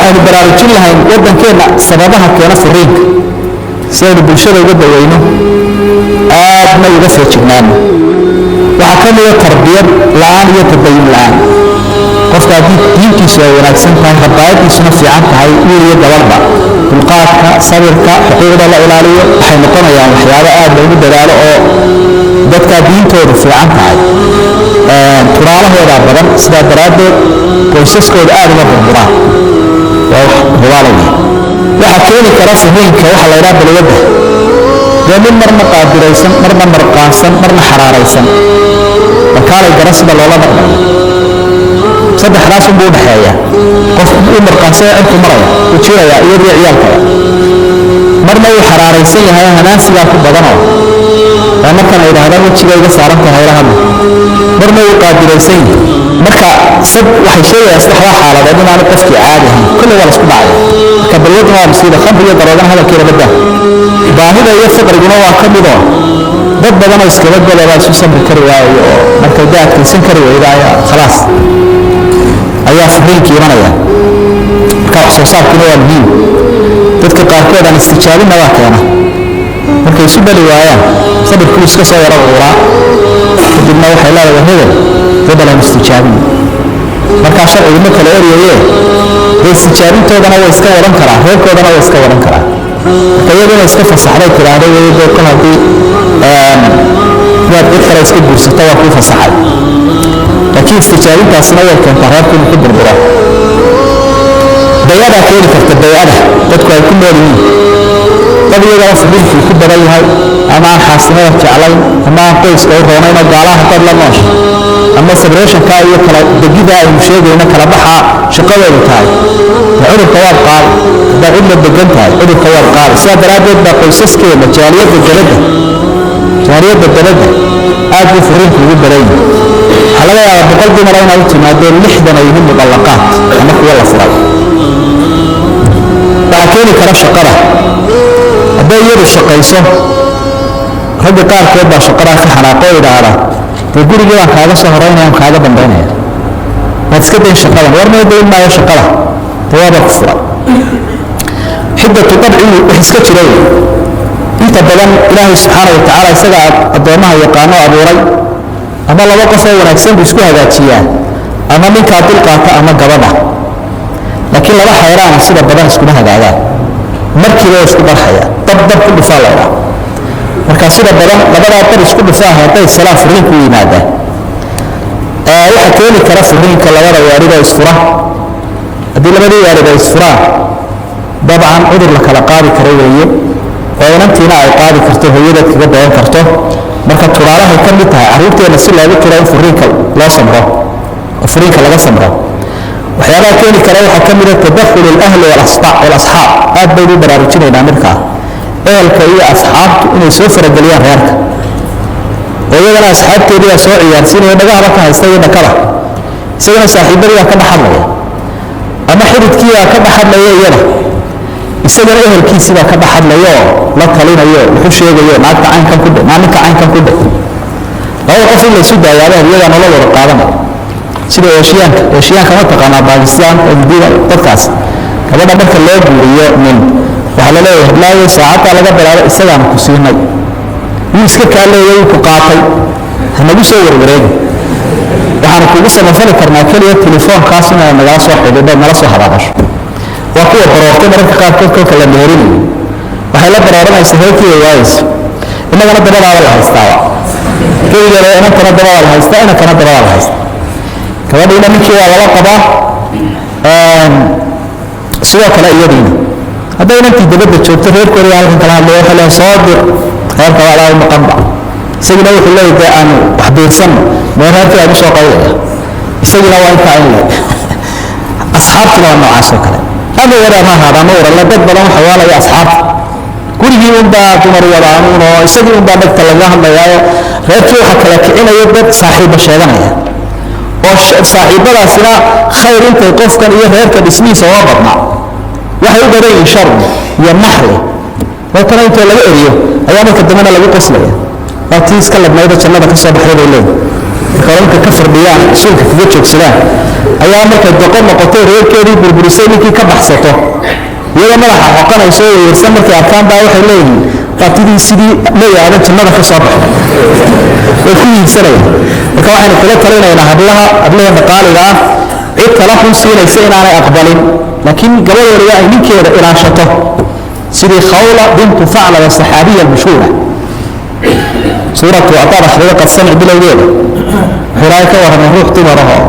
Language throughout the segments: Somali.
Waxaynu baraarujin lahayn waddankeenna sababaha keena furiinka si aynu bulshada uga daweyno, aadna uga feejignaano. Waxaa ka mida tarbiyad la'aan iyo tadayun la'aan. Qofka haddii diintiisu ay wanaagsan tahay, rabaayadiisuna fiican tahay, wiil iyo gabadhba, dulqaadka, sabirka, xuquuqda la ilaaliyo waxay noqonayaan waxyaabo aad loogu dadaalo oo dadkaa diintoodu fiican tahay turaalahoodaa badan. Sidaa daraaddeed qoysaskooda aad uma burburaan, waa wax hubaala wey. Waxaa keeni kara furiinka waxa la yidhaha balwadda. Dee mid marna qaadiraysan, marna marqaansan, marna xaraaraysan, bakaalay garan sida loola dhaqmayo. Saddexdaas unbuu udhexeeya. Qof uu marqaansanya cirku maraya, uu jiraya iyadiyo ciyaalkaba. Marna uu xaraaraysan yahay, hanaansigaa ku badanoo waa markan ay idhaahdaan wejiga iga saaran tahay hayla hadla. Marna uu qaadiraysan yahay. Marka sad waxay sheegayaan saddexdaa xaaladood inaanu qofkii caadi ahayn, kolley waa laisku dhacaya. Marka balwaduna waa musiiba, khamri iyo daroogana hadalkeeda badaa. Baahida iyo faqriguna waa ka midoo dad badanoo iskaba golobaa isu samri kari waayo, oo markay da adkaysan kari weyda ayaa khalaas ayaa furiinkii imanaya. Marka wax soo saarkuna waa muhiim. Dadka qaarkood aan istijaabinna waa keena, markay isu dhali waayaan sabirkuu iska soo yaro uraa, kadibna waxay leedahay hebel hebel aan istijaabin. Markaa sharcigu ma kala eryaye, dee istijaabintoodana way iska wadan karaa, reerkoodana way iska wadan karaa. Marka iyaduna iska fasaxday tiraahdo wey, dee kol haddii inaad cid kale iska guursato waa kuu fasaxay. Laakiin istijaabintaasina way keentaa reerku inuu ku burburo. Bay-adaa keeni karta, bay-ada dadku ay ku nool yihiin. Dad iyagana furiinkuu ku badan yahay, ama aan xaasinada jeclayn, ama aan qoyska u roonayn, oo gaalaha haddaad la noosha, ama sabreeshanka iyo kala degida aynu sheegayno, kala baxaa shaqadoodu tahay, dee cudurka waad qaadi. Haddaad cid la degan tahay, cudurka waad qaadi. Sidaa daraaddeed baa qoysaskeena jaaliyadda dabadda, jaaliyadda dabadda aad buu furiinku ugu badan yahay. Waxaa laga yaabaa 100 dumara inaad u timaado, 60 ay yihiin mudallaqaat ama kuwa la furay. Waxaa keeni kara shaqada. Hadday iyadu shaqayso, ragga qaarkood baa shaqadaa ka xanaaqo oo idhaahda dee gurigii baan kaaga soo horeynaya aan kaaga dambaynaya, waad iska dayn shaqadan. War may dayn maayo shaqada, dee waabaa ku furay. Xiddatu dabci wax iska jira wey. Inta badan Ilaahay subxaana wa tacaala isaga addoommaha yaqaano abuuray, ama laba qof oo wanaagsan buu isku hagaajiyaa, ama ninkaa dulqaata ama gabadha. Laakiin laba xayraana sida badan iskuma hagaagaan, markiiba waa isku qarxaya, dab dab ku dhufaa la idhaha. Marka sida badan labadaa dab isku dhufaa hadday salaan furiinku u yimaadaa. Waxaa keeni kara furiinka labada waalid oo isfura. Haddii labadii waalid ay isfuraan, dabcan cudur la kala qaadi karo weeye, oo inantiina ay qaadi karto, hooyadeed kaga dayan karto. Marka turaalahay ka mid tahay carruurteenna si loogu tiro in furiinka loo samro oo furiinka laga samro. Waxyaabaha keeni kara waxaa ka mida tadakhul alahli walasxaab. Aad baynu u baraarujinaynaa markaa ehelka iyo asxaabtu inay soo farageliyaan reerka, oo iyagana asxaabteedii baa soo ciyaarsiinaya, dhagahaba ka haysta iyo dhakada, isagana saaxiibadii baa ka dhexadlaya, ama xididkii baa ka dhexadlaya iyada, isagana ehelkiisii baa ka dhexadlaya oo la talinayo, wuxuu sheegayo naagta caynkan ku dhe, maalinka caynkan ku dhe. Labada qof in laysu daayaaba iyagaa nolol wada qaadanaya, sida eeshiyaanka. Eeshiyaanka ma taqaanaa? Baakistaan, Hindida, dadkaas gabadha marka loo guuriyo nin, waxaa la leeyahay heblaayo saacaddaa laga bilaabo isagaanu ku siinay, wuu iska kaa leeyay, wuu ku qaatay, hanagu soo warwareegi. Waxaanu kugu samafali karnaa keliya telefoonkaas inaad nagala soo xidhiidho, nala soo hadaadasho. Waa kuwa baroortay mararka qaarkood kolka la meherinayo, waxay la barooranaysa reerkii way waayeysa. Innagana dabadaaba la haystaaba keligeeda, inantana dabadaa la haystaa, inankana dabadaa la haystaa. Gabadhiina ninkii waa lala qabaa, sidoo kale iyadiina hadday inantii dabadda joogto, reerkoodii halkan kala hadlaya, waxay leeyahay soo dir reerka, waa laa maqanba. Isagina wuxuu leeyahay dee aanu wax biirsanno, mee reerkii aan usoo qaylaya. Isagina waa intaa in leeg. Asxaabtuna waa noocaas oo kale, ama wadaad ha ahaada ama warale. Dad badan waxa waalaya asxaabta, gurigii unbaa dumar wadaanuun oo isagii unbaa dhegta laga hadlayaayo. Reerkii waxa kala kicinaya dad saaxiibba sheeganaya, oo saaxiibbadaasina khayr intay qofkan iyo reerka dhismihiisa uga badnaa, waxay u badan yihiin shar iyo naxli. Reerkana intoo laga eriyo ayaa marka dambena lagu qoslaya, waa tii iska ladnayda jannada ka soo baxday bay leeyihin. Marka hore marka ka fardhiyaan, suulka kaga joogsadaan, Ayaa markay doqon noqotay, reerkeedii burburisay, ninkii ka baxsato, iyadoo madaxa xoqanayso oo weersan markay arkaan baa waxay leeyihiin qaatidii sidii Nebi Aadan jannada ka soo baxay, way ku iibsanayaan. Marka waxaynu kula talinaynaa hablaha, hablaheena qaaliga ah, cid tala xun siinaysa inaanay aqbalin, laakiin gabadhoodiga ay ninkeeda ilaashato, sidii Khawla bintu Thaclaba, saxaabiya almashhuura. Suuratu adaad akhrida qad samic bilowgeeda, wuxuu Ilaahay ka warramay ruux dumar ahoo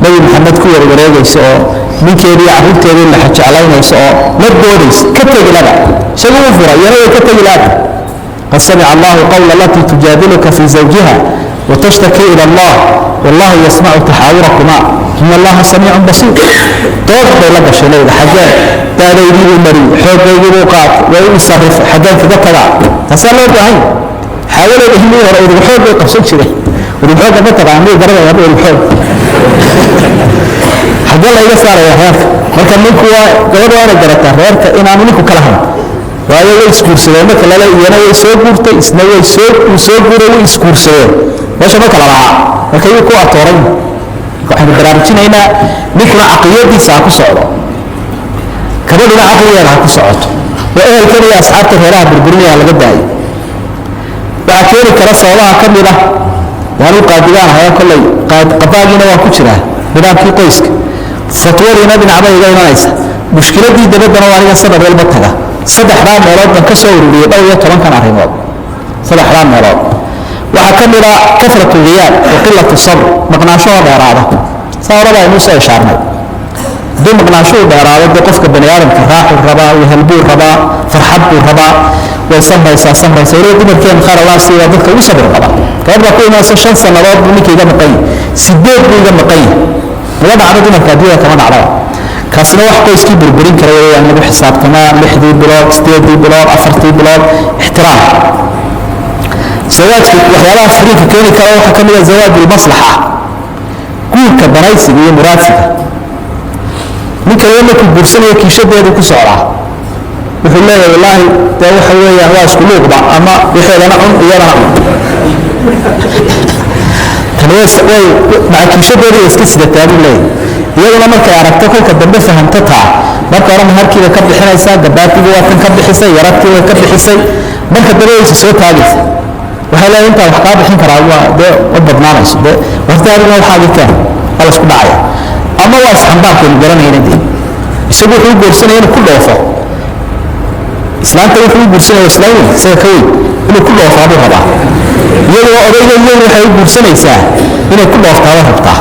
Nebi Maxamed ku warwareegaysa oo ninkeedii carruurteedii la jeclaynaysa oo la doodaysa, ka tegi laba, isagu u furay, iyana way ka tegi laada. Qad samica Allahu qawla alatii tujaadiluka fii zawjiha watashtaki ila Allah wallahu yasmacu taxaawurakuma in Allaha samiicun basiir. Dood bay la gashay nabiga: xaggeen daadaydii buu mariyey, xooggaygii buu qaatay, way u isarrifay, xaggeen kaga tagaa? Taasaa loo baahan yahay. Xaawaleeda himii hore udub xoog bay qabsan jireen. Udub xoogga ma taqaan? Muu garanaya udub xoog? Xaggee layga saaraya reerka? Marka ninku waa gabadha waa inay garataa reerka inaanu ninku kala hayn, waayo way isguursadeen. Marka lale iyana way soo guurtay, isna way soo uu soo guuray, way isguursadeen, meesha ma kala lahaa. Marka yuu ku atooray. Waxaynu baraarujinaynaa ninkuna caqliyadiisa ha ku socdo, gabadhuna caqligeeda ha ku socoto, oo ehelkan iyo asxaabta reeraha burburinaya laga daayo. Waxaa keeni kara sababaha ka mid ah, waanu qaadigaan ahayo kolley, qadaagiina waa ku jiraa nidaamkii qoyska, fatwadiina dhinacba iga imanaysa, mushkiladii dabaddana waa aniga sanad walba taga. Saddexdaa meelood baan ka soo ururiyey dhowr iyo tobankan arrimood. Saddexdaa meelood waxaa ka mid a kasratu ghiyaab wa qilatu sabr, maqnaanshahoo dheeraada. Saa horeba aynuu soo ishaarnay, hadduu maqnaanshuhu dheeraado, dee qofka bani aadamka raaxuu rabaa, wehel buu rabaa, farxad buu rabaa. Way samraysaa, samraysaa. Weliba dumarkeen khayr Allah siiya, dadka ugu sabir qaba. Gabadh baa ku imanaysa: 5 sannadood buu ninka iga maqan yahay, 8 buu iga maqan yahay. Maga dhacdo dumarka adduunyada, kama dhacdaba. Kaasina wax qoyskii burburin kara weeyaan. Lagu xisaabtamaa 6dii bilood, 8dii bilood, 4tii bilood, ixtiraam. Zawaajka waxyaabaha furiinka keeni kara waxaa ka mid a zawaajulmaslaxa, guurka danaysiga iyo muraadsiga. Ninka laba markuu guursanayo kiishadeedu ku socdaa, wuxuu leeyahay: wallaahi dee waxa weeyaan waa isku luuqba, ama wixeedana cun, iyadana cun. Tani way maca kiishadeedu way iska sidataa buu leeyahay. Iyaduna markay aragto kolka dambe fahamto taa, marka hore maharkiiba ka bixinaysaa, gabaatiga waa kan ka bixisay, yaradkii way ka bixisay, marka dambe wayse soo taagaysa, waxay leedahay intaa wax kaa bixin karaa waa dee ma badnaanayso, dee horta adiguna waxaagii keen, waa la isku dhacaya ama waa isxambaarkaynu garanayna. Dee isagu wuxuu u guursanaya inuu ku dhoofo islaanta, wuxuu u guursanaya islaan weyn isaga ka weyn inuu ku dhoofaa buu rabaa. Iyadoo odayga weyn waxay u guursanaysaa inay ku dhooftaaba rabtaa.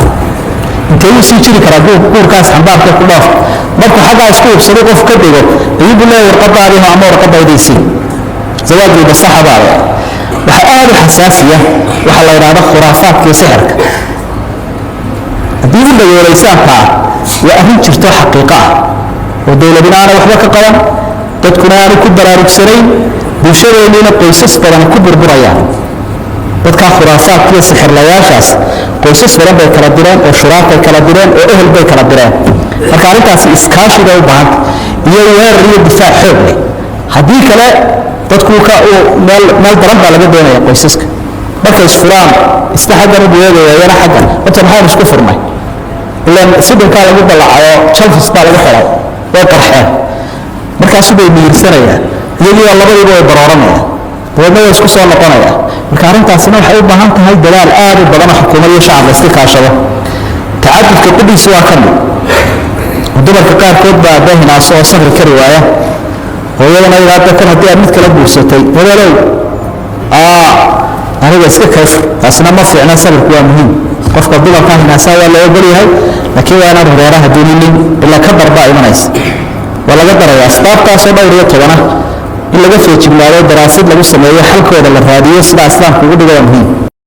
Intee wuu sii jiri karaa guurkaas xambaarka ku dhoof? Markuu xaggaa isku hubsado, qof ka dego, ayuu buu leeyahay warqadaadiiho ama warqadaydaysiin. Zawaajulmaslaxa baa le. Waxaa aad u xasaasiya waxaa la yidhahda khuraafaadka iyo sixirka. Haddii u dhagoolaysaan, taa waa arrin jirto xaqiiqo ah oo dowladina aanay waxba ka qaban, dadkuna aanay ku baraarugsanayn, bulshadeenniina qoysas badan ku burburayaan. Dadkaa khuraafaadka iyo sixirlayaashaas qoysas badan bay kala direen, oo shuraakay kala direen, oo ehel bay kala direen. Marka arrintaasi iskaashi bay u baahanta iyo weerar iyo difaac xoog leh. Haddii kale dadku ka meel meel daran baa laga doonaya. Qoysaska markay isfuraan, isna xaggan u eegaya, iyana xaggan. Horta maxaynu isku furnay? Ilaan sidinkaa lagu dallacayo, jalfis baa lagu xidhay, way qarxeen, markaasu bay miyirsanayaan, iyagii labadiiba way barooranayaan, dabeedna way isku soo noqonayaan. Marka arrintaasina waxay u baahan tahay dadaal aad u badan oo xukuumad iyo shacab la iska kaashado. Tacadudka qudhiisu waa ka mid. Dumarka qaarkood baa dee hinaaso oo sabri kari waaya, hooyadana yidhaahda kan haddii aad mid kala guursatay, hebelow, aniga iska kayf. Taasina ma fiicna. Sabirku waa muhiim. Qofka dumarka hinaasaa waa la ogol yahay, laakiin waa inaan reeraha duninin, ilaa ka darbaa imanaysa, waa laga daraya. Asbaabtaasoo dhowr iyo tobana in laga feejignaado, daraasad lagu sameeyo, xalkooda la raadiyo, sidaa Islaamku ugu dhigo waa muhiim.